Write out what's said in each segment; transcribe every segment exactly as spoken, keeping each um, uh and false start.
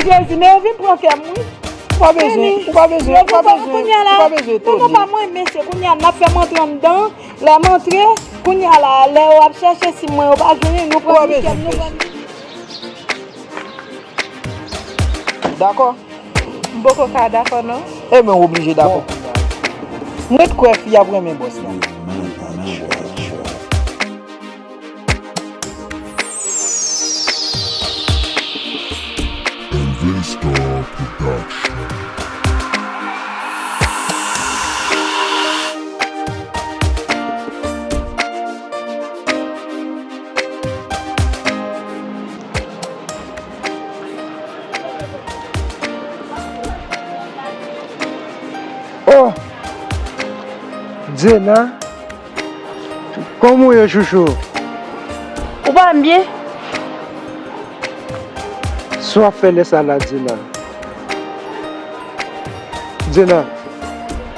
Jezi, men yo vin pran kè m, wi. Ou pa bezwen, ou pa bezwen, ou pa bezwen, ou pa bezwen etone. Non, non, pa mwen, mesye, kounye a, n ap fè m antre anndan. Lè m antre, kounye a la, lè yo ap chèche si mwen, yo pa jwenn li, nou pran kè m, nou pran. Ou dakò? M poko ka dakò, non. Ebyen, w oblije dakò kounye a. M ret kwè fi ap renmen bòs la. Investor Production. Oh! Djena, kòman w ye, chouchou? Ou pa wè m byen? Sa w ap fè lè sa la, Djena? Djena.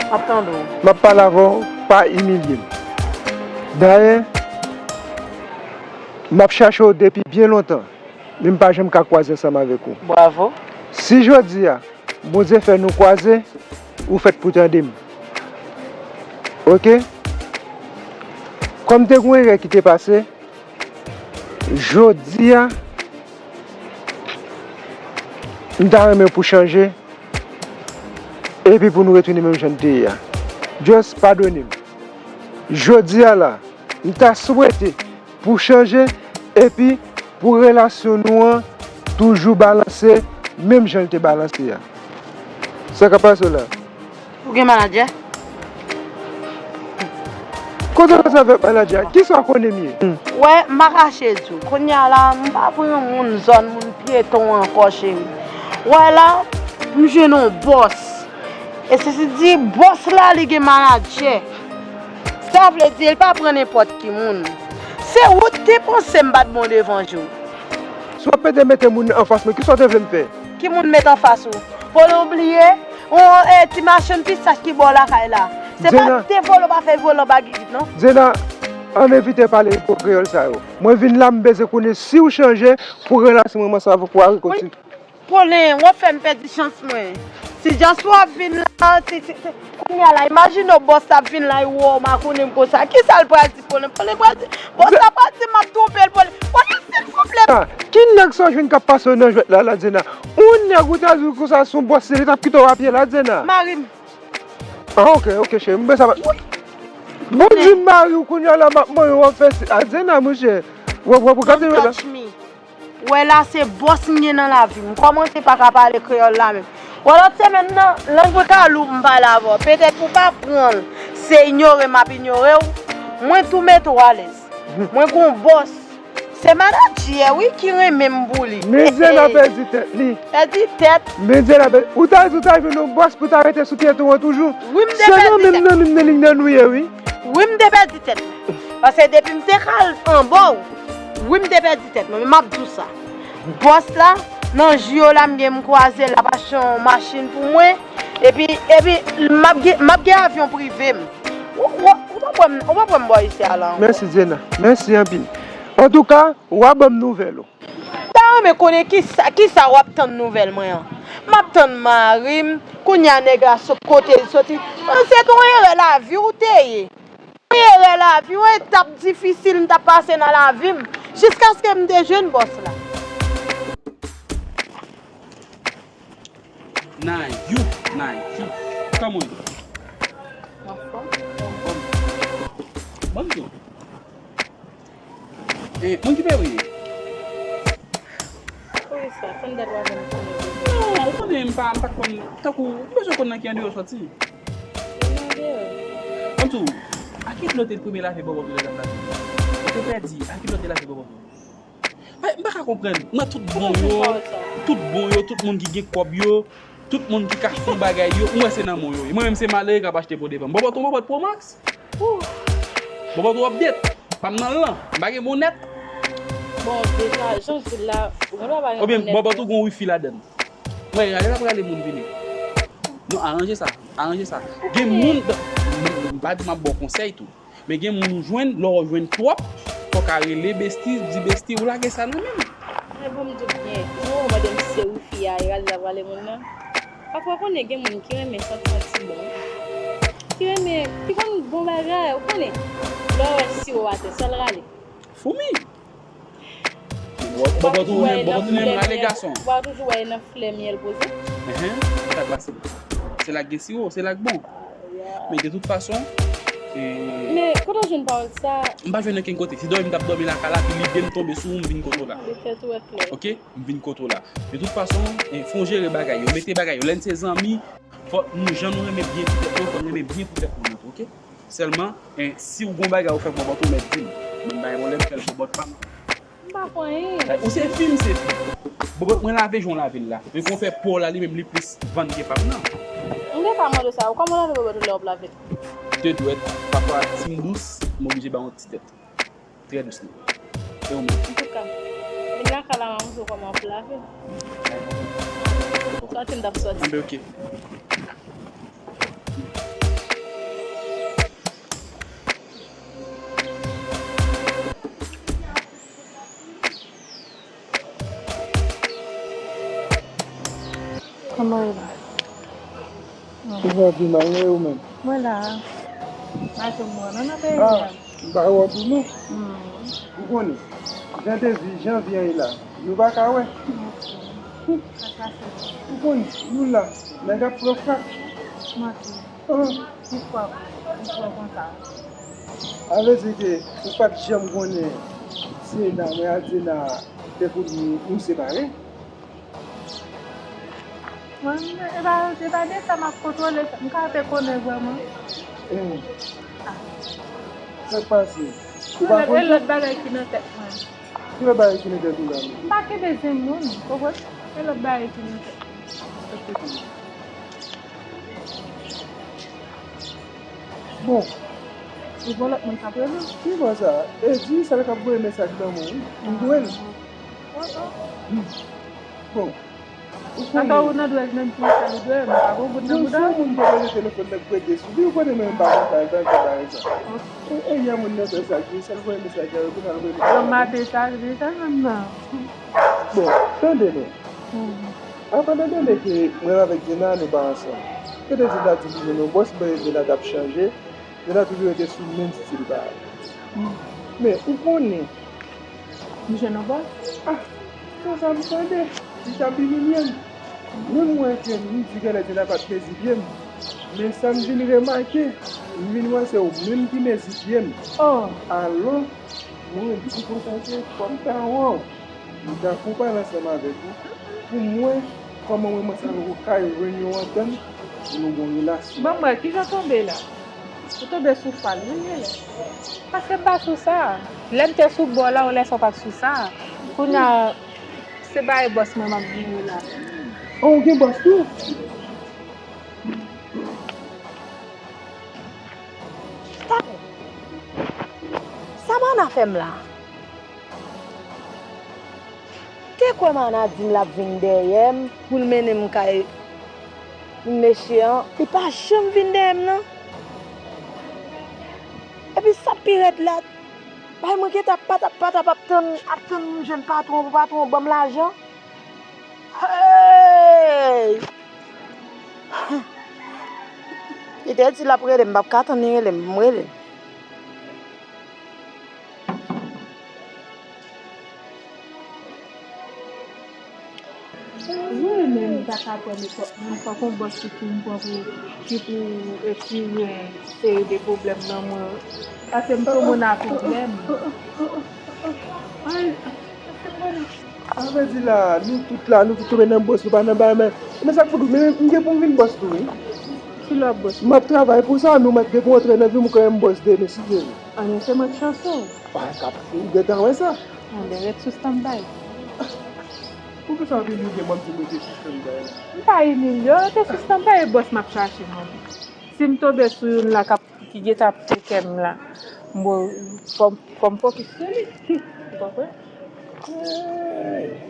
M ap tande w. M ap pale avè w, pa imilye m. Dayè, m ap chache w depi byen lontan, men m pa janm ka kwaze ansanm avèk ou. Bravo. Si jodi a, Bondye fè nou kwaze, ou fèt pou tande m. Oke? Kòm te gen yon erè ki te pase, jodi a, m ta renmen pou chanje, epi pou nou retounen menm jan n te ye a. Just padone m. Jodi a la, m ta swete pou chanje, epi pou relasyon nou an toujou balanse menm jan l te balanse a. Sa k ap pase w la? Ou gen manadjè? Kote w pase avèk manadjè a? Kisa w konnen m ye? Wè, m pa kache di w. Kounye a la, m pa pou yon moun zòn, moun pyeton ankò, cheri. Wè la, m jwenn yon bòs. E se si di bòs la, li gen manadjè. Sa vle di, li pa pran nenpòt ki moun. Se ou t te panse m pa t bon devan je w. Si w ap pede mete moun anfas mwen, kisa w te vle m fè? Ki moun met anfas ou? Polo w bliye? Yon, e, ti machann pistach ki bò w lakay la. Se pa te vòlò pa fè vòlò bagigit, non. Djena, ann evite pale gwo kreyòl sa yo. Mwen vin la, m bezwen konnen si w chanje pou relasyon mwen ansanm avèk ou a rekontinye. Polen, w ap fè m pèdi chans mwen. Ti Djaspo ap vin la, ti, ti, ti, kounye a la, imajine w bòs la ap vin la, e w wè w makonnen m konsa. Kisa l pral di Polen? Polen pral di, bòs la pral di m ap twonpe l, Polen. Polen, silvouplè. Ah, ki nèg sa w jwenn k ap pase w nan jwèt la, la, Djena? Yon nèg ou ta di w konsa se yon bòs, li t ap kite w a pye la, Djena. Mari m. Ah, ok, ok, cheri, m bezwen sa. Bon, di m mari w kounye a la, m ap manyen w ap fè si. Ah, Djena, monchè. W ap, w ap gade w la. Don't touch me. Wè la se bòs m gen nan lavi m. M kòmanse pa ka pale kreyòl la menm. Wè lòt semèn nan, lang mwen ka lou pou m pale avè w. Petèt pou w pa pran l, se inyore m ap inyore w. Mwen tou mete w alèz. Mwen gon bòs. Se manadjè wi ki renmen m pou li. Men Djena pèdi tèt li. Pèdi tèt. Men Djena pèdi. Ou ta di w ta jwenn yon bòs pou w ta rete sou pyeton an toujou. Wi, m te pèdi tèt. Se nan menm nan menm nan liy nan nou ye wi. Wi, m te pèdi tèt mwen. Paske depi m te kal anba w, wi, m te pèdi tèt mwen, men m ap di w sa. Bòs la, nan jou yo la, m gen m kwaze l, l ap achte yon machin pou mwen. Epi, epi, m ap gen, m ap gen avyon prive m. Ou, ou, ou pa kwè m, ou pa kwè m bò isi a la ankò. Mèsi, Djena. Mèsi anpil. Antouka, w a ban m nouvèl ou. M ta renmen konnen kisa, kisa w ap tann nouvèl mwen an. M ap tann mari m, kounye a nèg la sot kote l soti. Se te yon erè lavi w te ye. Yon erè lavi, yon etap difisil m t ap pase nan lavi m, jiskaske m te jwenn bòs la. Nayou, Nayou. Kòman w ye? Anfòm. Anfòm. Ban m di w. Eh, moun ki peye? Poukisa? Fè m dat w ap vin konnen. Non, ou konnen m pa, m pa t konn, tankou, m bezwen konn nan ki andeyò w soti. Nan andeyò. Ban m di w, a ki dlo te premye lave bòbòt ou lè l t ap lave? Ou te pèdi, a ki dlo te lave bòbòt ou? Ay, m pa ka konprann. Nan tout bon yo, tout bon yo, tout moun ki gen kòb yo, tout moun ki ka fè bagay yo, m wè se nan men w yo ye. Mwen menm se malere k ap achte po devan m. Bòbòt ou, bòbòt Pro Max? Ooh. Bòbòt ou update. Pa m nan lan. M pa gen bon nèt. Bon, deja, jan w di l la, ou gen dwa pa gen bon nèt. Oubyen bòbòt ou gon wifi ladan l. Mwen, gade l ap rale moun vini. Non, aranje sa. Aranje sa. Gen moun, m, m pa di m ap ba w konsèy tou. Men gen moun ou jwenn, lè w jwenn twòp, fò w ka rele besti, di besti, ou lage sa nan men l. Men bon, m di w byen, ou mande m Se wifi a, e rale l ap rale moun nan. Pafwa, w konnen, gen moun ki renmen santi, santi bon. Ki renmen, ki konn bon bagay, ou konnen. Lè w wè siwo atè, sa l rale. Foumi! Bòbò tou renmen, bòbò tou renmen rale gason. W a toujou wè nan flè myèl poze. Enhen, sa k pase? Se la k gen siwo, se la k bon. Men de tout fason, e, men kote w jwenn pawòl sa? M pa jwenn ankenn kote. Si dòmi m t ap dòmi lakay la, pi lide m tonbe sou ou, m vin kote w la. Li fè tou wè klè. Oke? M vin kote w la. De tout fason, e, fò w jere bagay yo, mete bagay yo. Lè n se zanmi, fò nou, jan nou renmen byen pou tèt nou, fò n renmen byen pou tèt nou tou, oke? Sèlman, e, si w gon bagay ou fè k bòbòt ou mèt di m. Mwen m pa gen pwoblèm, fè l bòbòt pa m. M pa fè anyen. Ou se fi, m se fi. Bòbòt mwen lave jan w lave l la. Men fò w fè pa w la, li menm li plis vann ke pa m nan. M te ka mande w sa, ou kòman w lave bòbòt ou lè w ap lave l? De dwèt, pafwa, si m dous, m oblije ba yon ti tèt. Trè dous li. E ou menm? Antouka, vin lakay la, m a montre w kòman pou lave. Sòti m t ap sòti. Anben, oke. Kòman e la? Ou va pi mal, e ou menm? Mwen la. Mache mwen nan nan peyi a. M pa wè w tou non. Ou konnen, jan de vi, jan vi an ye la, nou pa ka wè. Ou konnen, nou la, nèg ap pran frap. Manti. Poukwa ou pran konsa? A vle di ke ou pa t janm konnen Zena, mwen ak Zena te pou nou, nou separe? Mwen, e pa, e pa de sa m ap kontwole, m ka te konnen vrèman. Sa k pase? Ou pa konn? E lòt bagay ki nan tèt mwen. Ki lòt bagay ki nan tèt ou la menm? M pa kenbe zen moun, ou konprann? E lòt bagay ki nan tèt mwen. Bon. Ou gon lòt moun k ap rele w? Ki bò sa? E di sa l k ap voye mesaj ban mwen, wi. M dwe l. Bon. Ou konnen. Atò ou nan dwèz menm pou sa ou dwe, m pa gon goud nan bouda. Non, si yon moun te rele telefòn nan, k rete sou li, ou konnen mwen m pa konn sa, m pa konn bagay sa. E, e, yè moun nan fè sa, ki sèl voye mesaj la, yo konn al voye mesaj la. Yon maten sa, li sa menm nan. Bon, tande non. Avan de tande ke mwen avèk Djena, nou pa ansanm. Kote Djena di li menm yon bòs, mwen Djena t ap chanje. Djena toujou rete sou menm stil pa l. Men, ou konnen. M jwenn yon bòs? Ah, se sa m tande. Li t ap imilye m. Men m wè ke m di genlè Djena pa t mezi pye m. Men sa m vin remake, m vin wè se ou menm ki mezi pye m. Oh! Alò, mwen di konsa ke fò m ta wè w. M ta konpare ansanm avèk ou pou m wè kòman mwen, mwen sa ou ka jwenn yon antant pou nou gen yon relasyon. Ban m wè, kijan w tonbe la? Ou tonbe sou fal, wi, genlè. Paske m pa sou sa. Lè m te sou bò la, yon lè sa w pa t sou sa. Kounye a, se bagay bòs mwen m ap jere la. Oh, ou gen bòs tou? Sa, sa Mana fè m la? Te kwè Mana di m l ap vin dèyè m pou l mennen m kay mesye an, li pa janm vin dèyè m nan. Epi sa pi rèd la, bay mwen gentan ap patap patap ap tann, ap tann m jwenn patwon pou patwon ban m lajan. Hey! Li te di l ap rele m, m p ap ka tann li rele m, m rele l. Mwen menm, m pa ka pran nenpòt moun, fòk yon bòs ki pou m pran pou, ki pou retire seri de pwoblèm nan mwen. Paske m se yon moun a pwoblèm. Sa vle di la, nou tout la, nou tout tonbe nan bòs, nou pa nan bagay, men, men sa k fout ou, men m gen pou m vin bòs tou, wi. Kilè w ap bòs? M ap travay pou sa, nou mèt gen pou antre nan vi m, ou konnen m bòs demen, si Dye vle. Anben, se mwen k chanse w. Ah, kap, ou gentan wè sa? Anben, ret sou standby. Poukisa w ap imilye m, w ap di m rete sou standby la? M pa imilye w, rete sou standby, e bòs m ap chache mwen. Si m tonbe sou youn la k ap, ki gentan ap teke m la, m, fò m, fò m fokis sou li. Ou konprann?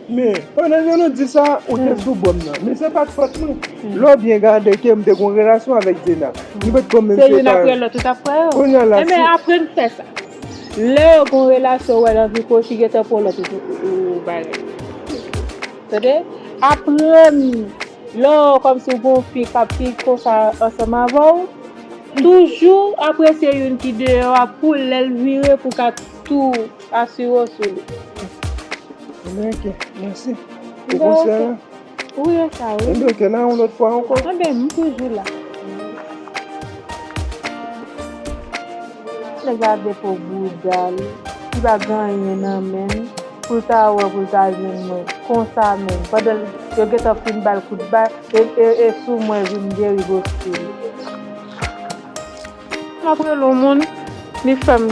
Men, pandan jan nou di sa, ou te sou bò m nan. Men se pa t fòt mwen. Lè w byen gade ke m te gon relasyon avèk Djena. Nou mèt kòmanse. Se youn apre lòt, ou t ap pran yo. Kounye a la, enben, aprann fè sa. Lè w gon relasyon, w wè l anvi kwochi, gentan pran lòt ou, ou, ou bagay. Tande? aprann lè w kòmsi w gen yon fi k ap viv konsa ansanm avè w, toujou apresye youn ki deyò a pou lè l vire pou w ka tou asire w sou li. Ebyen, ok, mèsi pou konsèy la. Ou wè sa, wi. Ebyen, ok, nan yon lòt fwa ankò. Enben, m toujou la. Nèg la depo bouda l, li pa gen anyen nan men l, pou l ta wè, pou l ta jwenn mwen, konsa menm, pandan l, yo gentan fin ba l kout ba, e, e, e sou mwen vin derive ostil. M ap rele yon moun, li fè m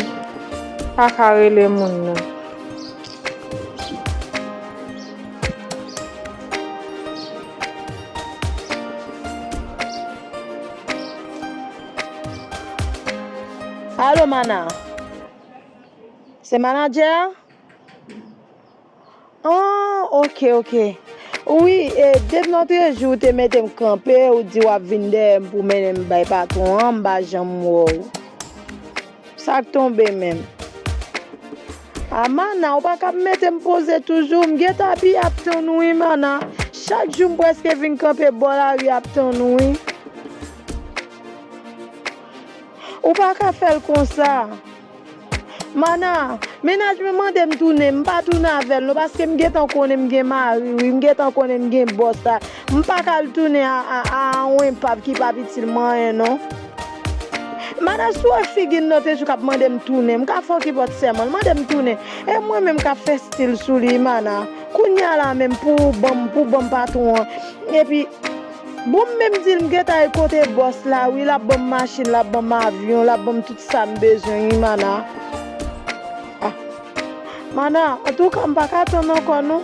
pa ka rele moun nan. Alo, Mana. Se manadjè a? Ah, ok, ok. Wi, e, depi lòtrejou ou te mete m kanpe, ou di w ap vin dèyè m pou mennen m bay patwon an, m pa janm wè w. Sa k tonbe menm? A, Mana, ou pa ka mete m poze toujou. M gentan pi ap tann ou wi, Mana. Chak jou m prèske vin kanpe bò lari ap tann ou wi. Ou pa ka fè l konsa. Mana, mennaj mwen mande m tounen, m pa tounen avè l non, paske m gentan konnen m gen mari wi, m gentan konnen m gen bòs la. M pa ka al tounen a, a, a yon enpav ki p ap itil mwen anyen non. Mana, si w wè figi l nan te jou k ap mande m tounen, m ka fè w ki pòt sèman l mande m tounen. E mwen menm k ap fè stil sou li, Mana. Kounye a la menm pou w ban m, pou w ban m patwon an. Epi, bon, m menm di l m gentan al kote bòs la wi, l ap ban m machin, l ap ban m avyon, l ap ban m tout sa m bezwen wi, Mana. Ah. Mana, antouka, m pa ka tann ankò non.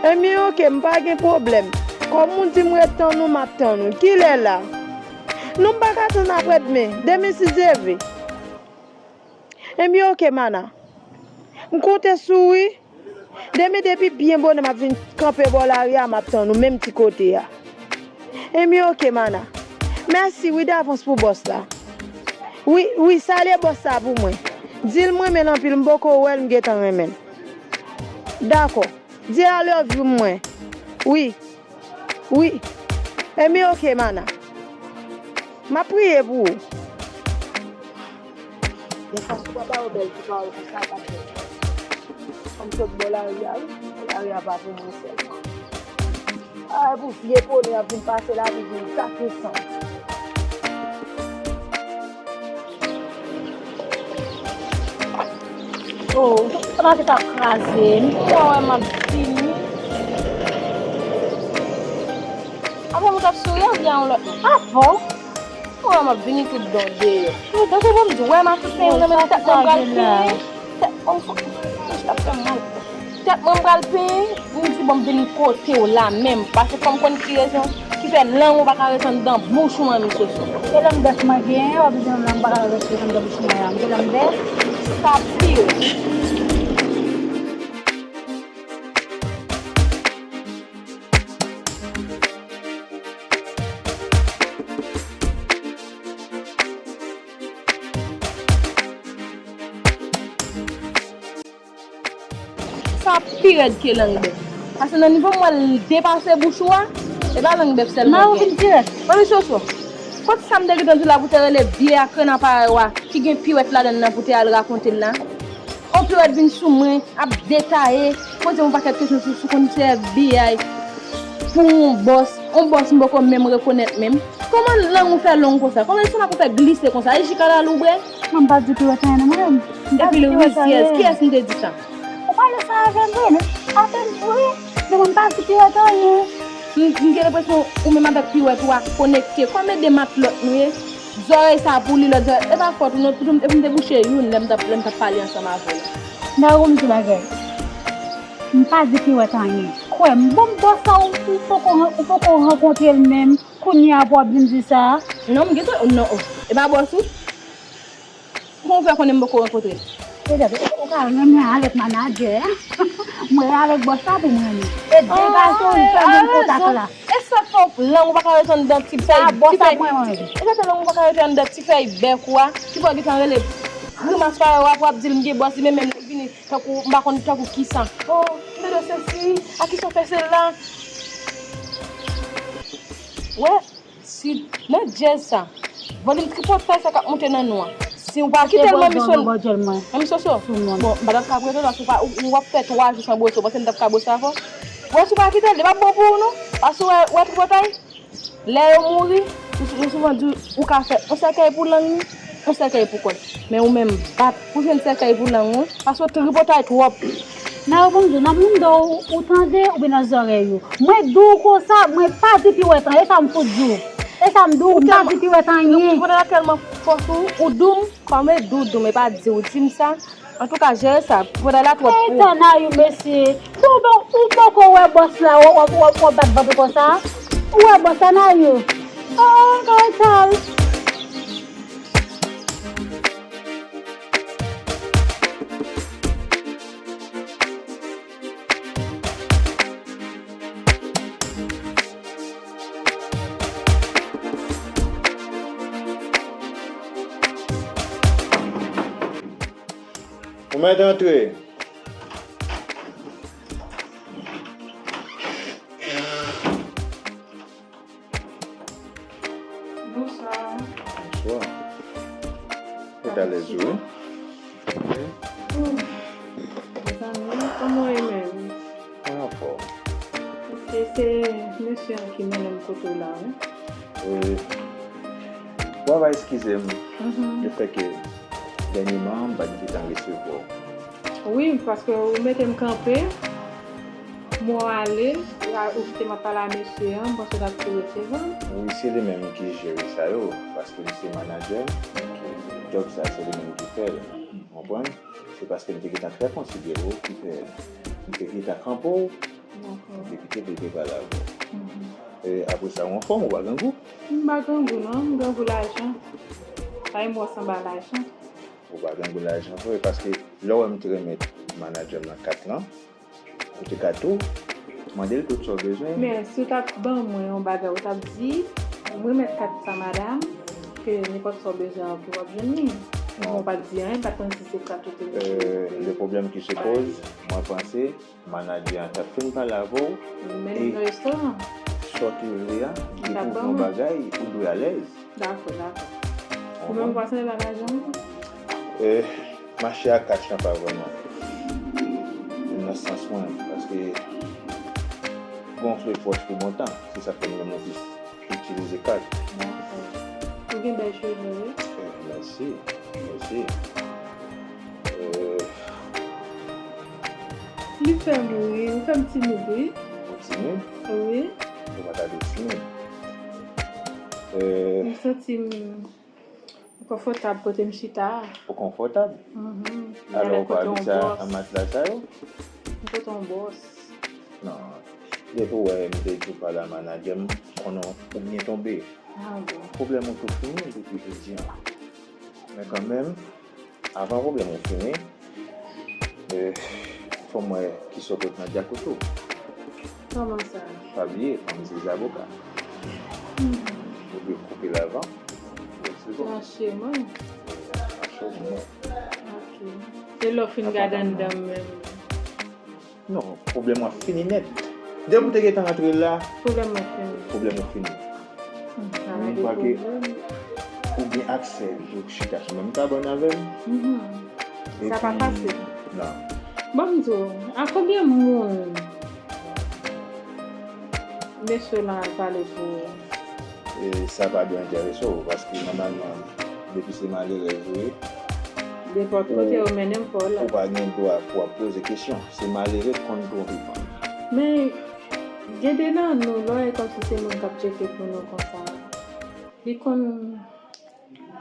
Ebyen, ok, m pa gen pwoblèm. Kòm ou di m ret tann ou, m ap tann ou. Kilè la? Non, m pa ka tann aprè demen. Demen si Dye vle. Ebyen, ok, Mana. M konte sou ou wi. Demen depi byen bonè m ap vin kanpe bò lari a, m ap tann ou menm ti kote a. Ebyen, ok, Mana. Mèsi wi davans pou bòs la. Wi, wi, salye bòs la pou mwen. Di l m renmen l anpil, m poko wè l, m gentan renmen l. Dakò. Di l I love you mwen. Wi. Wi. Ebyen, ok, Mana. M ap priye pou ou. Defwa, si w pa ba yo bèl ti pawòl konsa, pa fè. Fò m sot bò lari a, wi. Lari a pa pou mwen sèlman. Ay, pou vye pone ap vin pase lavi vin kake san. Oh, sa mache ta kraze. M pa wè m ap vini. Apre mwen t ap souri a, vin yon lòt. Apre w wè m ap vini tout don deyò. Mwen tankou bon m di wè m a tout pen nan men tèt mwen pral penyen. Tèt mwen fò. Tèt mwen pral penyen. M di bon m vin kote w la menm. Paske fò m konn ki rezon ki fè lang ou pa ka ret anndan bouch ou manmi Soso. E lang bèf mwen genyen, w ap di m lang pa ka ret anndan bouch mwen an. M gen lang bèf? Sa pi rèd. Sa pi rèd ke lang bèf. Paske nan nivo m wè l depase bouch ou a, e pa lang bèf sèlman gen. Manmi Soso, kot sa m te gentan di w la pou te rele vye a krèn aparèy ou a ki gen piwèt ladann nan pou te al rakonte l la? On piwèt vin sou mwen, ap detaye, poze m yon pakèt kesyon sou si w konn fè biyay pou yon bòs, yon bòs m poko menm rekonèt menm. Kòman lang ou fè long konsa? Kòman lestomak ou fè glise konsa? E jikalalou bwè? Mwen m pa di piwèt anyen non mwen menm. Epi l rizyèz, kiyès m te di sa? Ou pale sa avè m vre, non? Avè m vre. Men mwen m pa di piwèt anyen. M, m gen lenpresyon ou menm avèk piwèt ou a konekte. Kòm e de matlòt nou ye. Zòrèy sa pou li lòt zòrèy. E pa fòt ou non, tout, epi m te bouche youn lè m t ap, lè m t ap pale ansanm avè w. Nan ou m di bagay. M pa di piwèt anyen. Kwè m, bon, bòs sa ou, ou poko, ou poko rankontre l menm. Kounye a pou w ap vin di sa. Non, m gentan, non, oh. E pa bòs ou? Kòman w fè konnen m poko rankontre l? Petèt ou ka renmen avèk manadjè a. Mwen avèk bòs la pou mwen renmen. E depase w li fè menm kontak la. E sa k fè w lang ou pa ka ret anndan ti fèy, ti fèy. E sa k fè lang ou pa ka ret anndan ti fèy bèk ou a, ki fè w gentan rele grimas parèy ou a pou w ap di l m gen bòs li menm menm li vini tankou m pa konn tankou kisa. Oh, m tande w Sesi, a ki sa w fè sela? Wè, si nan djèz sa, volim tripotay sa k ap monte nan nou an. Si w pa kite l, manmi Soso, manmi Soso. Bon, m pa t ap ka prete l, paske w pa, ou, ou ap fè twa jou san bwose, w panse m t ap ka bwose avè w? Wè, si w pa kite l, li p ap bon pou ou non. Paske w wè, w wè tripotay? Lè yo mouri, nou sou-, nou souvan di, ou ka fè yon sèkèy pou lang li, yon sèkèy pou kò l. Men ou menm, bat pou jwenn sèkèy pou lang ou, paske w tripotay twòp. Nan yo bonjou, nan moun do ou, ou tande, oubyen nan zòrèy ou. Mwen di w konsa, mwen pa di piwèt anyen, e sa m fout di w. E sa m di w, m pa di piwèt anyen. Tripotay la tèlman fò sou ou, ou di w, kòm e di w, di w, men pa di w, di m sa. Antouka, jere sa, tripotay la twòp pou ou. Etan Nayou, mesye. Bon, bon, ou poko wè bòs la, w ap, w ap, w ap bat vant ou konsa? Ou wè bòs la, Nayou? Oh, Kaytal. Ou mèt antre. Bonswa. Bonswa. Ou t alèz wi. Mezanmi, kòman w ye menm? Mwen anfòm. Ok, se mesye an ki mennen m kote w la, wi. Wi. Bon, w ap eskize m. Mhm. Le fè ke dènyèman, m pa t gen tan resevwa w. Wi, paske ou mete m kanpe. Mwen ale, ou kite m ap pale a mesye an, m panse w t ap tou resevwa m. Wi, se li menm ki jere sa yo, paske li se manadjè m. Djòb sa, se li menm ki fè l. Ou konprann? Se paske m te gentan trè konsidere w ki fè m te gentan kanpe w, m te kite l te pale avè w. Mhm. E, apre sa, ou anfòm, ou pa grangou? M pa grangou, non. M grangou lajan. Pa gen mò san ba lajan. Ou pa grangou lajan vre, paske lè w wè m te remèt manadjè m nan kat lan, ou te ka tou mande l tout sa w bezwen. Men si w t ap ban mwen yon bagay, ou t ap di, "Mwen remèt kat sa, madanm, ke nenpòt sa w bezwen, ok, w ap jwenn li." Men w pa t di anyen, m pa t konn si se kat ou te mete. Euh, le problème qui se pose, mwen panse manadjè an t ap fin pale avè w, e sòti vle a, dekouvri yon bagay, ou dwe alèz. Dakò, dakò. Ou menm, w pa sanble pa ka jwenn? Eh, mache ak kach lan pa vrèman. Nan sans mwen, paske gonfle pòch pou bon tan, se sa k fè m gen mon fis itilize kat. Dakò. Ou gen bèl cheve, wi. Eh, mèsi, mèsi. Eh. Li fè m ri, ou fè m timid, wi. Ou timid? Wi. Ou pa ta dwe timid. Eh. M santi m konfòtab kote m chita a. Ou konfòtab? Mhm. Alò, ou pa abitye a matla sa yo? M kote yon bòs. Non. Depi w wè m te di w pale a manadjè m, konnen w byen tonbe. Ah bon. Pwoblèm ou tou fini depi jodi a. Men kanmenm, avan pwoblèm ou fini, eh, fò m wè kisa w pot nan djakout ou. Kòman sa? Pa bliye, fanm se zaboka. Hmm. Ou dwe koupe l avan. Tranche mwen. Tranche mwen. Ok. E lè w fin gade anndan m menm? Non, pwoblèm w ap fini nèt. Depi w te gentan antre la, pwoblèm ou fini. Pwoblèm ou fini. Hmm, sa pa gen pwoblèm. Ou gen aksè pou chita sou menm kabann avè m. Mhm. Sa pa fasil. Non. Bon, m di w, a konbyen moun mesye lan al pale pou ou? E sa pa dwe enterese w, paske nòmalman, depi se malerèz ou ye, nenpòt kote yo mennen m fò w la. Ou pa gen dwa pou w ap poze kesyon. Se malere k konn twonpe fanm. Men, gen de nan nou, lè w wè kòmsi se moun k ap tcheke pou nou konsa, li konn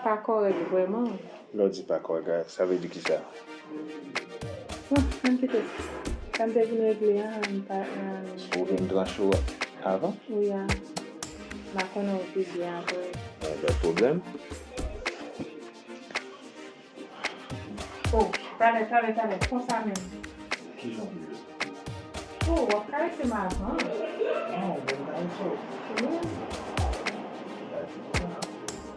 pa kòrèk vrèman. Lè w di pa kòrèk, sa vle di kisa? Bon, ann kite sa. Sa m te vin regle a, m pa, m... Ou vin tranche w avan? Wi a. M a konnen w pi byen apre. Gen lòt pwoblèm? Oh, talè, talè, talè, konsa menm. Kijan w vle? Oh, w ap karese m avan. Non, mwen karese w. Wi.